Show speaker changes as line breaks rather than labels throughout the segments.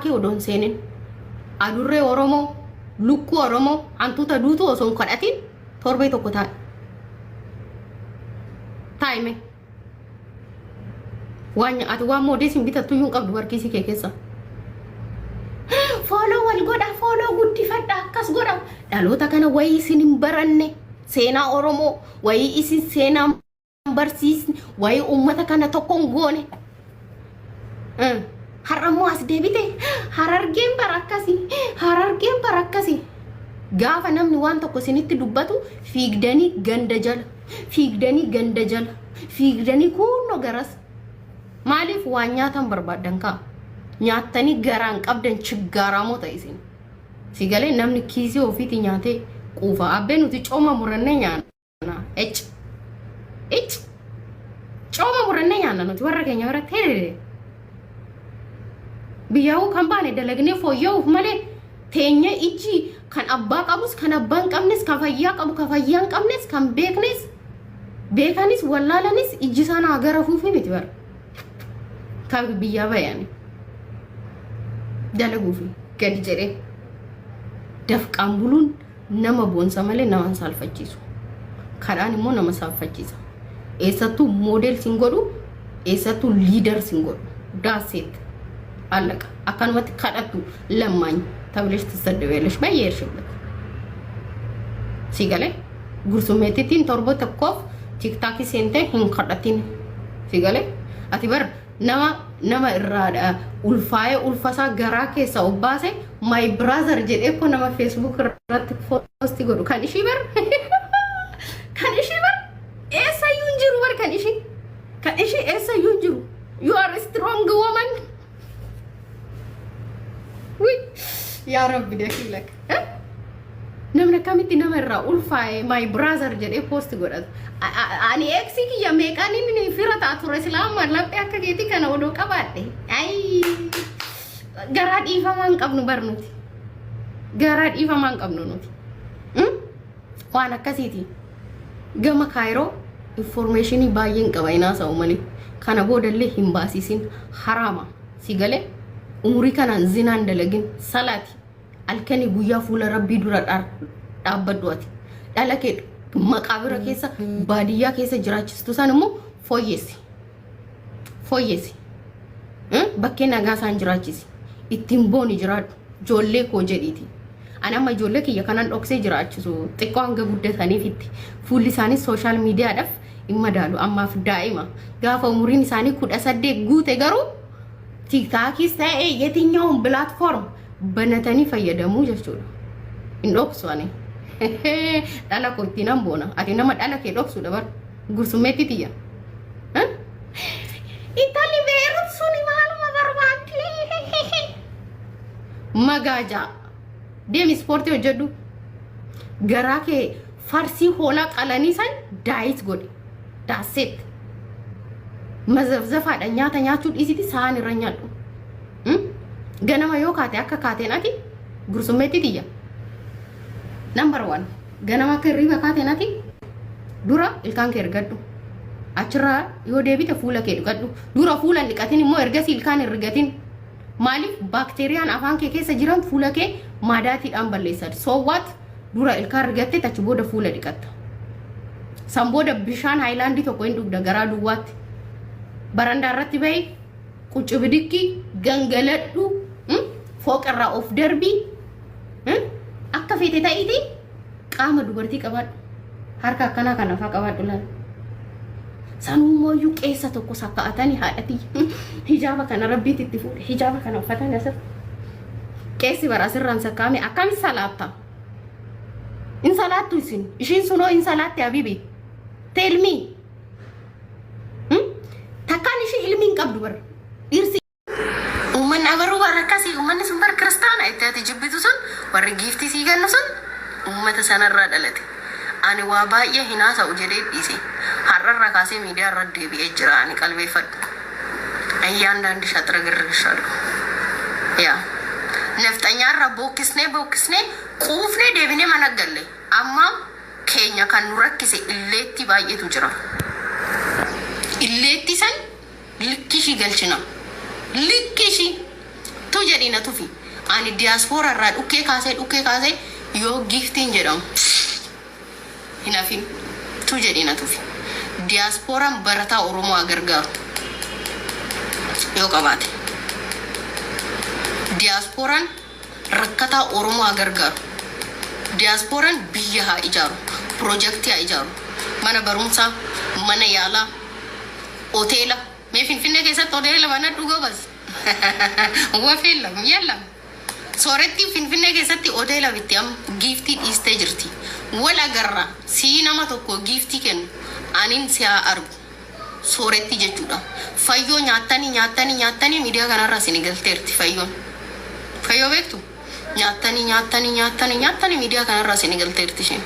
TikTokii odoo hin seenin. Adurree Oromoo, lukkuu Oromoo, hantuuta duutuu osoo hin kadhatin torbee tokko taa'i. Taa'ime. Waan ati waan moodees hin bitattu iyyuu hin qabdu barkiisii kee keessa. Follow wal godha, follow guddifadha, akkas godha. Dhaloota kana wayii isin hin baranne seenaa Oromoo, wayii isin seenaa barsiisne, wayii uummata kana tokko hin goone. Har'a immoo as deebite, Harargeen bara akkasii, Harargeen bara akkasii. Gaafa namni waan tokko isinitti dubbatu fiigdanii ganda jala, fiigdanii ganda jala, fiigdanii kunnoo garas. Maaliif waan nyaatan barbaaddan kaa? Nyaattanii garaan qabdan chiggaaraamoo ta'e isin. Si galee namni kiisii ofiitii nyaatee quufa. Abbee, nuti cooma murannee nyaanna. Ec. Ec. Cooma murannee nyaanna nuti warra keenya biratti hiriire. Biyyaa'uu kan baane dalagnee fooyya'uuf malee teenya ijji kan abbaa qabus, kan abbaa hin qabnes, kan fayyaa qabu, kan fayyaa hin qabnes, kan beeknes, beekanis wallaalanis ijji isaan haa garafuufi miti bara. Kan biyyaa bayani dalaguufi gadi jedhee dafqaan buluun nama boonsa malee nama hin saalfachiisu. Kadhaan immoo nama saalfachiisa. Eessattuu model sin godhu, eessattuu leader sin godhu. That's it. አለቀ። Akkanumatti kadhattu ለማኝ ተብለሽ ትሰደቢያለሽ በየሄድሽበት። Si galee, gursumeetittiin torba tokkoof TikTokii seentee hin kadhatin. Si galee, ati bar nama irraa ulfaa'ee ulfasaa garaa keessa obbaase, "My brother" jedhee ko nama Facebook irratti post godhu, kan ishii bar eessayyuu hin jiru bar, kan ishii eessayyuu hin jiru. You are a strong woman. Wui, yaa Rabbi dakilak. Namni akkamitti nama irraa ulfaa'e "my brother" jedhee post godhatu? Ani ex kiyya meeqaan inni fira ta'a ture silaa laphee akka keetii kana odoo qabaadhe. Ayi, garaa dhiifamaa hin qabnu bar nuti. Garaa dhiifamaa hin qabnu nuti. Waan akkasiiti. Gama Kaayiroo informationii baay'een qaba, hin haasa'u malee. Kana boodallee hin baasisin, haraama. Si galee, umurii kanaan zinaan dalagin, salaati. Halkanii guyyaa fuula Rabbii dura dhaabbadhu ati. Dhala kee maqaabira keessa baadiyyaa keessa jiraachistu san immoo fooyyessi. Fooyyessi. Bakkee nagaa isaan jiraachisi. Ittiin booni jiraadhu. "Ijoollee koo" jedhiiti. Ani amma ijoollee kiyya kanan dhoksee jiraachisu xiqqoo hanga guddataniifitti fuulli isaanii social mediadhaaf hin madaalu, ammaaf daa'ima. Gaafa umuriin isaanii 18 guute garuu TikTokis ta'e የትኛውን platform banatanii fayyadamuu jechuudha. Hin dhoksu ani. Dhala koo ittiin nan boona. Ati nama dhala kee dhoksuudha bar. Gursummeetti tiyya. Intalli Beerut suni maaluma barbaaddi? Magaajaa. Deemi, ispoortii hojjedhu. Garaa kee farsii hoolaa qalanii san diet godhi. That's it. Mazafzafaadha nyaata nyaachuu dhiisiti, sa'aan irra nyaadhu. Ganama yoo kaate, akka kaateen ati gursummeetti tiyya. Number one, ganama akka hirriba kaateen ati dura ilkaan kee ergadhu. Achirraa yoo deebite fuula kee dhiqadhu. Dura fuula hin dhiqatin immoo ergasii ilkaan hin rigatin. Maaliif? Baakteeriyaan afaan kee keessa jiran fuula kee maadaatiidhaan balleessan. So what? Dura ilkaan rigattee achi booda fuula dhiqatta. San booda bishaan haayilaandii tokko hin dhugda garaa duwwaatti. Barandaa irratti bahi, qucubidikki gangaladhu, fooqirraa of darbii, akka feete ta'iti, qaama dubartii qabaadhu. Harka akkanaa kana faa qabaadhu laala. Sanuumooyyuu qeessa tokko sakka'atanii haadhatii hijaaba kana Rabbiitti itti fuudhe, hijaaba kana uffatanii asirra. Qeessi bara asirraan sakkaa'ame akkami salaatta? In salaattu isin. Ishiin sunoo in salaatti, habibi? Tell me. Takkaan ishii ilmi hin qabdu bara. Dhirsi uummanni abaruu bara akkasii, uummanni sun bara kiristaana itti ati jibbitu sun, warri giiftii sii kennu sun uummata sanarraa dhalate. Ani waa baay'ee hin haasa'u jedhee dhiise. Har'arraa kaasee miidiyaa irra deebi'ee jira, ani qalbeeffadhu. እያንዳንድሽ አጥረግርግሻለሁ። Yaa nafxanyaarra bookkisnee bookkisnee quufnee deebinee mana galle. Amma keenya kan nu rakkise illeetti baay'eetu jira. Illeetti san likkishii galchina. Likkishii. Tu jedhii na tufi. Ani diyaaspoora irraa dhukkee kaasee dhukkee kaasee yoo giiftiin jedhamu hin hafin. Tu jedhii na tufi. Diyaaspooraan barataa Oromoo haa gargaaru yoo qabaate. Diyaaspooraan rakkataa Oromoo haa gargaaru. Diyaaspooraan biyya haa ijaaru. Piroojaktii haa ijaaru. Mana barumsaa, mana yaalaa, hoteela. Mee Finfinnee keessatti hoteela banadhu gobas. Wafeellam yallam. Soorettiin Finfinnee keessatti hoteela bitti amma giiftii dhiistee jirti. Wal agarra sii nama tokko giiftii kennu anin si haa argu. Sooretti jechuudha. Fayyoo nyaattanii nyaattanii nyaattanii miidiyaa kanarra isin galteerti fayyoon. Fayyoo beektu? Nyaattanii nyaattanii nyaattanii nyaattanii miidiyaa kanarra isin galteerti isheen.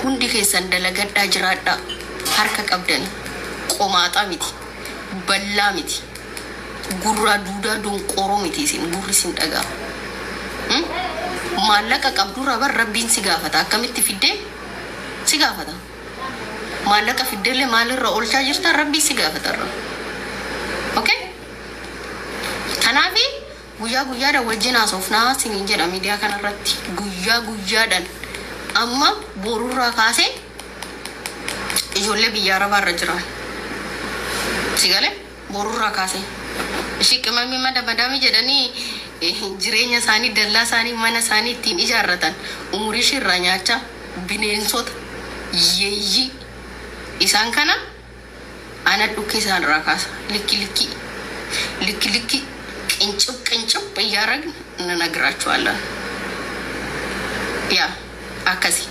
Hundi keessan dalagadhaa jiraadhaa. Harka qabdanii. Qomaaxaa miti. Ballaa miti. Gurraa duudaa donqooroo miti isin gurri isin dhagaa. Maallaqa qabdurraa bar rabbiin si gaafata. Akkamitti fiddee si gaafata. Maallaqa fiddeellee maalirra oolchaa jirta rabbii si gaafata irra. Okay? Kanaafi guyyaa guyyaadhaan wajjin haasofnaa siniin jedha miidiyaa kanarratti. Guyyaa guyyaadhaan amma borurraa kaasee ijoollee biyya arabaarra jiran. Si galee borurraa kaasee. Ishii qimamii mada madaamii jedhanii jireenya isaanii dallaa isaanii mana isaanii ittiin ijaarratan umurii ishiirraa nyaachaa bineensota yeeyyii isaan kana ana dhukkee isaan irraa kaasa likki likki likki likki ቅንጭብ ቅንጭብ እያደረግን እንነግራችኋለን። Yaa akkasi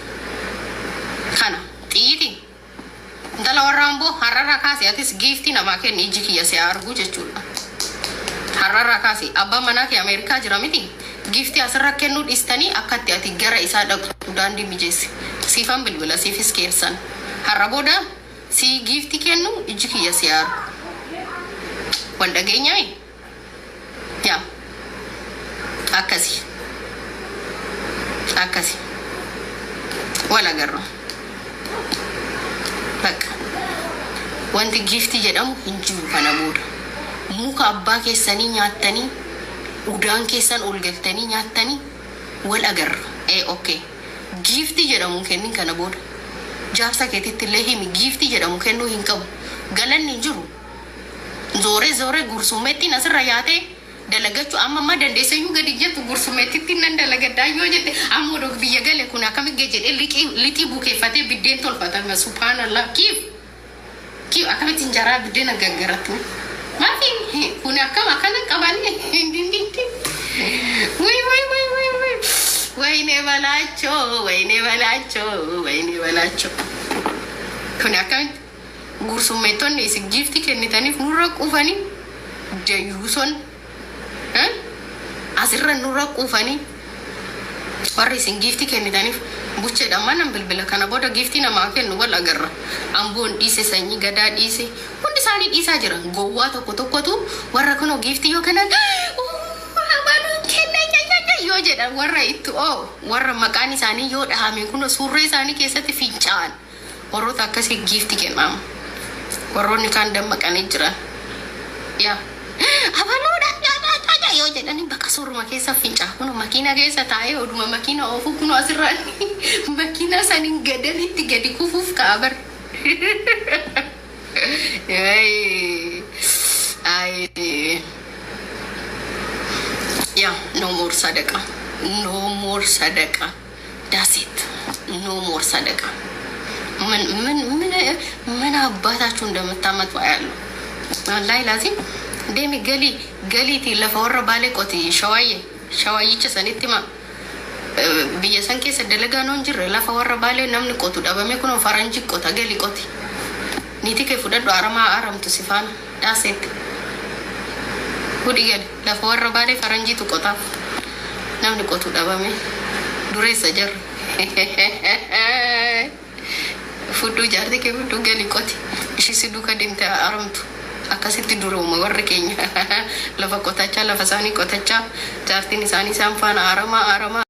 kana xiyyiiti intala warra amboo har'arraa kaase atis giiftii namaa kenni iji kiyya si argu jechuudha. Har'arraa kaase abbaan manaa kee Ameerikaa jira miti giiftii asirra kennuu dhiistanii akkatti ati gara isaa dhaqxu daandii mijeessi. Siifan bilbila siifis keessan har'a booda si giiftii kennu iji kiyya si argu. Wal dhageenyami? Yaa akkasi akkasi wal agarra. Bakka wanti giiftii jedhamu hin jiru kana booda. Muka abbaa keessanii nyaattanii udaan keessan ol galtanii nyaattanii wal agarra. Ee okay. Giiftii jedhamu kennin kana booda. Jaarsa keetitti illee himi giiftii jedhamu kennuu hin qabu. Galanni hin jiru. Zooree zooree gursumeettiin asirra yaatee dalagachuu amma amma dandeesseyyuu gadi jettu gursumeettitti nan dalagaddaa yoo jette amma odoo biyya gale kun akkamitti jedhee lixii bukeeffatee biddeen tolfatama subhaanallah kiif kiif akkamitti injaraa biddeena gaggarattu maafi kun akkam akkana qabanne ወይ ወይ ወይ ወይ ወይ ወይኔ በላቸው ወይኔ በላቸው ወይኔ በላቸው kun akkamitti gursummeettonni isin giiftii kennitaniif nurra quufanii dayyuuson asirra nurra quufanii warri isin giiftii kennitaniif bucheedha manan bilbila kana booda giiftii namaa kennu wal agarra. Amboon dhiise sanyii gadaa dhiise hundi isaanii dhiisaa jira. Gowwaa tokko tokkotu warra kunoo giiftii yoo kennan abaluun kenna yoo jedhan warra itti oo warra maqaan isaanii yoo dhahame kunoo suurree isaanii keessatti fincaa'an warroota akkasii giiftii kennamu. Warroonni kaan dammaqanii jiran. Yaa abaluudha yoo jedhanii bakka suuruma keessa fincaa kun makiina keessa taa'ee oduma makiina oofu kun asirraa makiina saniin gadanitti gadi kufuuf ka'a bar. Ay. Yaa no more sadaqa, no more sadaqa, that's it, no more sadaqa. ምን ምን ምን ምን አባታችሁ እንደምታመጡ አያለሁ። ወላሂ ላዚም deemi gali galiiti lafa warra baalee qoti shawaaye shawaayicha sanitti ma biyya san keessa dalagaa noon jirre lafa warra baalee namni qotu dhabame kunoo faranji qota gali qoti niitii kee fudhadhu aramaa aramtu si faana dhaasetti hudhi gali lafa warra baalee faranjiitu qotaaf namni qotu dhabame dureessa jarri fudhuu jaartii kee fudhuu gali qoti ishii si duuka deemte aramtu. Akkasitti durooma warri keenya lafa qotachaa lafa isaanii qotachaa jaartiin isaanii isaan faana aramaa aramaa.